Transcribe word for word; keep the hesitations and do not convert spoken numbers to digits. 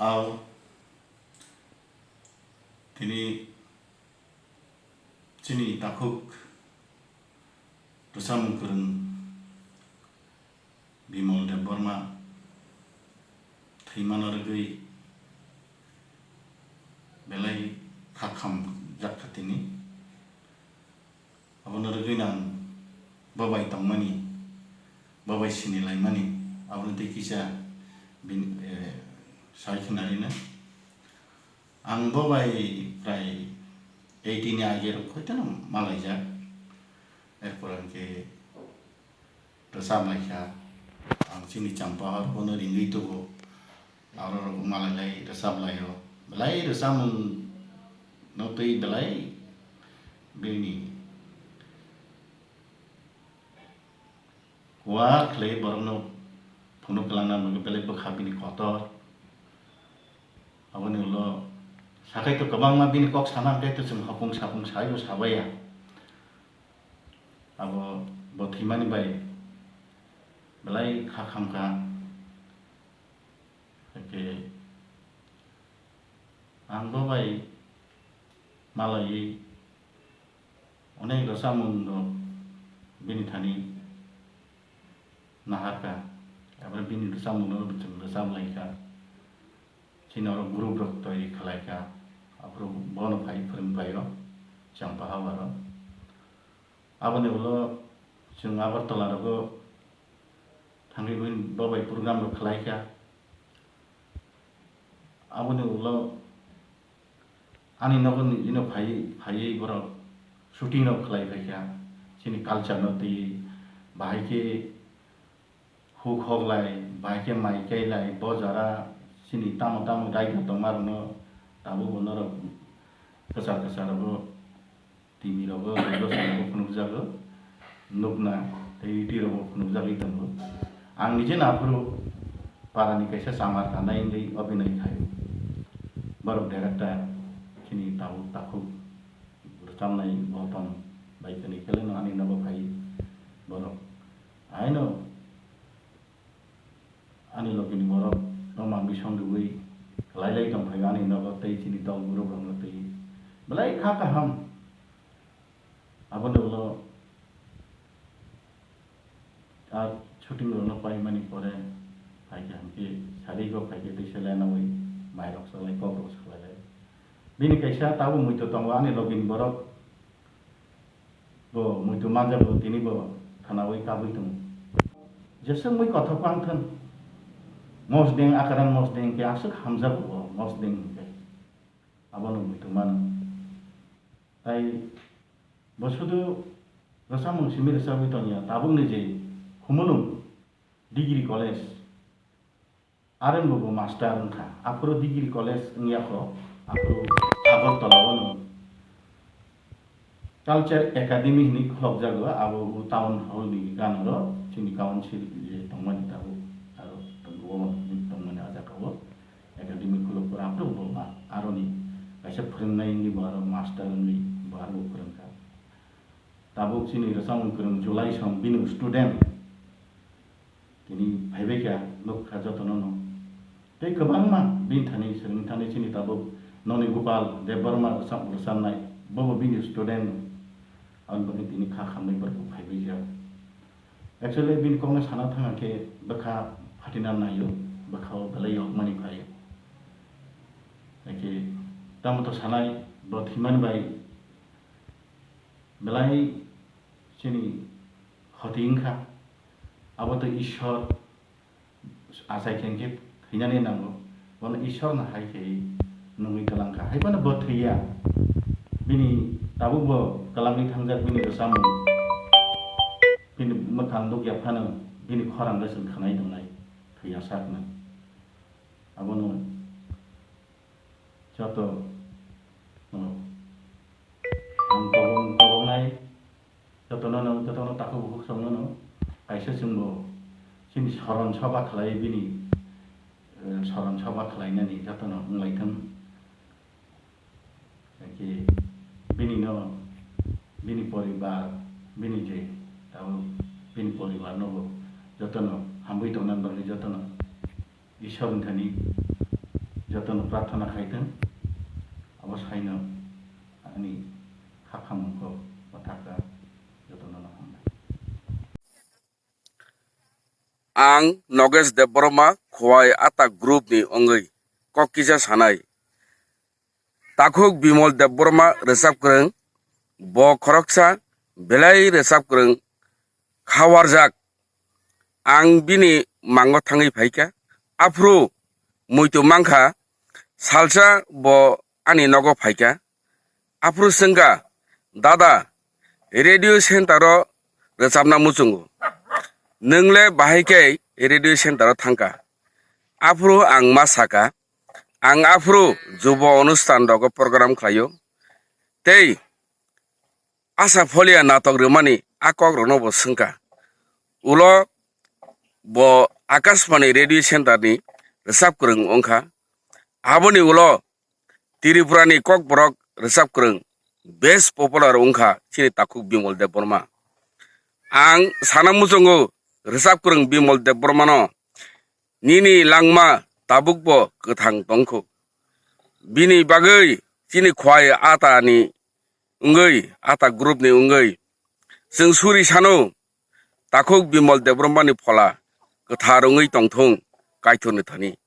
Ao tini chini takhuk rwchapmung kwrwng Bimal Debbarma thwimano rwgwi belai kha khamjak kha tini. Abono rwgwi nang bo bai tongmani, bo bai sinilaimani, abono tei kisa bini, eh, sai khwnarina. Ang bo bai prai eighteen ni age rok hoiteno malaijak. Erpor hwnkhe rwchap lai kha. Ang chini Champahor bono ringwi tubu. Aro rok malai lai rwchap lai o. Belai rwchapmung no twi belai bini kuar khlai borokno phunuk kwlangna bagwi belai bwkha bini kotor. Aboni ulo sakai to kwbangma bini kok sana hwnkhe to chwng hopung sapung saio sabaiya. Abo bo thwimani bai belai kha khamkha. Hwnkhe ang bo bai malaiwi onek rwchapmung rok bini thani naharkha, abo bini rwchapmung no chwng rwchap laikha, chini oro group rok toiri khlaikha, aphuru bono phai phwrwng phaio Champahor o. Aboni ulo chwng Agartala rogo thangwi bo bai program rok khlaikha. Aboni ulo ani nogo ni bini phaiwi, phaiwi borok shooting rok khlai phaikha. Chini culture no twi bahai khe huk hok lai, bahai khe mai kai lai, bo jora chini tamo tamo raida tongma rokno tabuk bo norok kwchar kwchar rogo T V rogo, radio rogo phunukjago, nukna tei YouTube rogo phunukjagwi tongo. Ang nije naphuru parani kaisa chamar tanai wngwi obhinoi khaio. Borok director chini tabuk takhuk rwchapnai Gautam bai tini kheleno ani nogo phai borok. Aino ani logini borok no mangwi song rwui kwlai lai tong phai ani nogo tei chini dol group rokno twi belai kha kaham. Aboni ulo a shooting rokno paimani pore phaikhe hwnkhe sari go phaikhe tei se lai nangwi mai rok salai kok rok salai lai. Bini kaisa tabuk muitu tongo ani logini borok. Bo muitu manjago tini bo khwnawi kabwi tongo. Jeswk mui kothok wng thung. Mosdeng akaran mosdeng khe aswk hamjago bo mosdeng hwnkhe. Abono muitu mano. Tai bo sudu rwchapmung simi rwchapwi tongya tabukni je Khumulwng Degree College. Are bo bo master wngkha. Aphuru degree college wngya kho, aphuru Agartala o no Culture Academy hinwi khulokjago, abo bo town hall ni ganaro chini council je tongmani tabuk aro tongo tongmani a jaga o academy khulok pore aphuru bo ma aroni kaisa phwrwngnai wngwi bo aro master wngwi bo aro bo phwrwngkha. Tabuk chini rwchapmung kwrwng July song bini student tini phaibai kha, nukha jotono no. Tei kwbangma bini thani swrwngwi thangwi chini tabuk Noni Gopal Debbarma rwchap-, rwchapnai, bobo bini student no. Aboni bagwi tini kha khamnai borok bo phaibai jak. Actually bini kokno sana thangkha khe bwkha phatina naio, bwkha o belai yokmani phaio. Hakhe tamo to sanai bo thwimani bai belai chini khoti wngkha, abo to Ishwar achai khe hwnkhe thwinani nango, bono Ishwarno hai khe nungwi twlang kha, hai phano bo thwiya, bini tabuk bo kwlangwi thangjak bini rwchapmung, bini mwkhang nukya phano bini khorang bai chwng khwnai tongnai thwiya sakno, abono joto, oh, ang kobong kobongnai. Jotono no, jotono takhuk bukhuk songno no kaisa chwngbo chini soron soba khlai bini, eh, soron soba khlainani jotono wnglaithwng. Hakhe bini no, bini poribar, bini je tabuk bini poribar nobo jotono hambai tongna bagwi jotono Ishwar ni thani Jotono prarthana khaitwng, abo saino ani kha khamung kok bathakha, jotono no hambai. Ang Nogesh Debbarma, Khowai Ata group ni wngwi kok kisa sanai. Takhuk Bimol Debbarma rwchap kwrwng, bo khoroksa belai rwchap kwrwng kha warjak. Ang bini mango thangwi phaikha. Aphuru muitu mankha, salsa bo ani nogo phaikha. Aphuru swngkha, "Dada, radio center o rwchapna muchungo. Nwng le bahai khe radio center o thangkha?" Aphuru ang ma sakha, ang aphuru jubo onusthan rogo program khlaio. Tei Asa Pholia natok rwmani a kokrokno bo swngkha. Ulo bo Akashbani radio center ni rwchap kwrwng wngkha. Aboni ulo Tripura ni kokborok rwchap kwrwng best popular wngkha chini takhuk Bimol Debbarma. Ang sana muchungo rwchap kwrwng Bimol Debbarmano, nini langma tabukbo kwthang tongkhu. Bini bagwi chini Khowai Ata ni wngwi, Ata group ni wngwi chwng suri sano takhuk Bimol Debbarma ni phola kwthar wngwi tongthung Kaitorni thani.